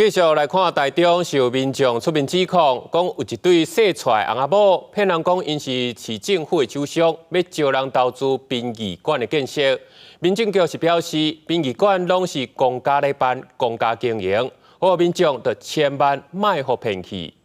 繼續來看台中是有民眾出面指控，講有一對勢出來翁仔某騙人講𪜶是市政府的手續，欲招人投資殯儀館的建設。民政局是表示，殯儀館攏是公家咧辦，公家經營，呼籲民眾就千萬莫予騙去。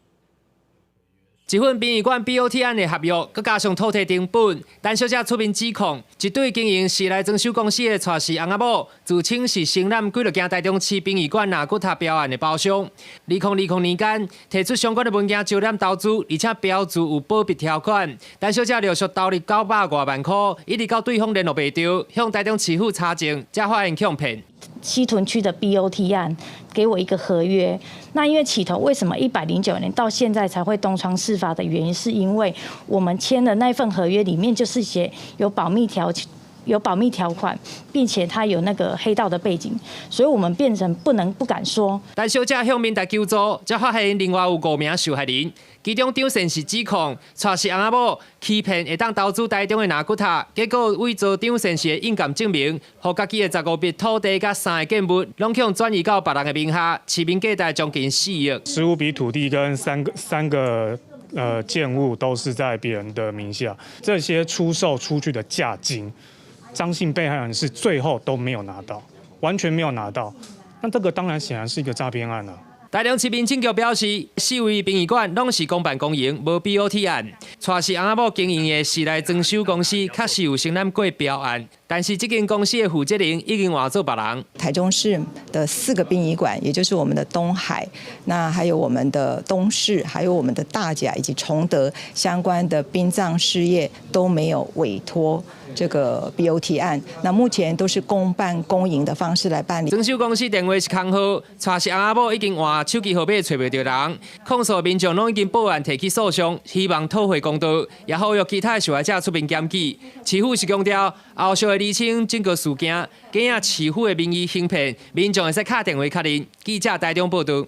一份殯儀館 BOT 案的合約，閣加上土地謄本，陳小姐出面指控，一對經營室內裝修公司的蔡氏翁仔某，自稱是承攬幾落間台中市殯儀館納骨塔標案的包商。2020年間提出相關的文件招攬投資，而且標註有保密條款。陳小姐陸續投入900外萬塊，一直到對方聯絡袂著，向台中市府查證，才發現予騙。西屯區的 BOT 案給我一個合約，那因為起頭為什麼109年到現在才會東窗事發的原因，是因為我們簽的那份合約裡面就是寫有保密條款，並且他有那個黑道的背景，所以我們變成不能不敢說。陳小姐向民代求助，才發現另外有五名受害人，其中張善是指控蔡氏翁仔某欺騙會當投資台中的納骨塔，結果偽造張善是的印鑑證明，予家己的15筆土地佮三個建物，攏予轉移到別人的名下，市面價值將近4億。 15筆土地跟三個建物都是在別人的名下，這些出售出去的價金，張姓被害人是最後都沒有拿到，完全沒有拿到。那這個當然顯然是一個詐騙案了。台中市民政局表示，四位殯儀館攏是公辦公營，無 BOT 案。蔡氏翁仔某經營的室內裝修公司確實有承攬過標案，但是這間公司的負責人已經換做別人。台中市的四個殯儀館，也就是我們的東海，那還有我們的東勢，還有我們的大甲以及崇德相關的殯葬事業都沒有委託這個 BOT 案。那目前都是公辦公營的方式來辦理。裝修公司電話是空號，蔡氏翁仔某已經換手機號碼揣袂著人，控訴民眾攏已經報案提起訴訟，希望討回公道，也呼籲其他受害者出面檢舉。市府是強調，後續會釐清整個事件，假若市府的名義行騙，民眾會使敲電話確認。記者台中報道。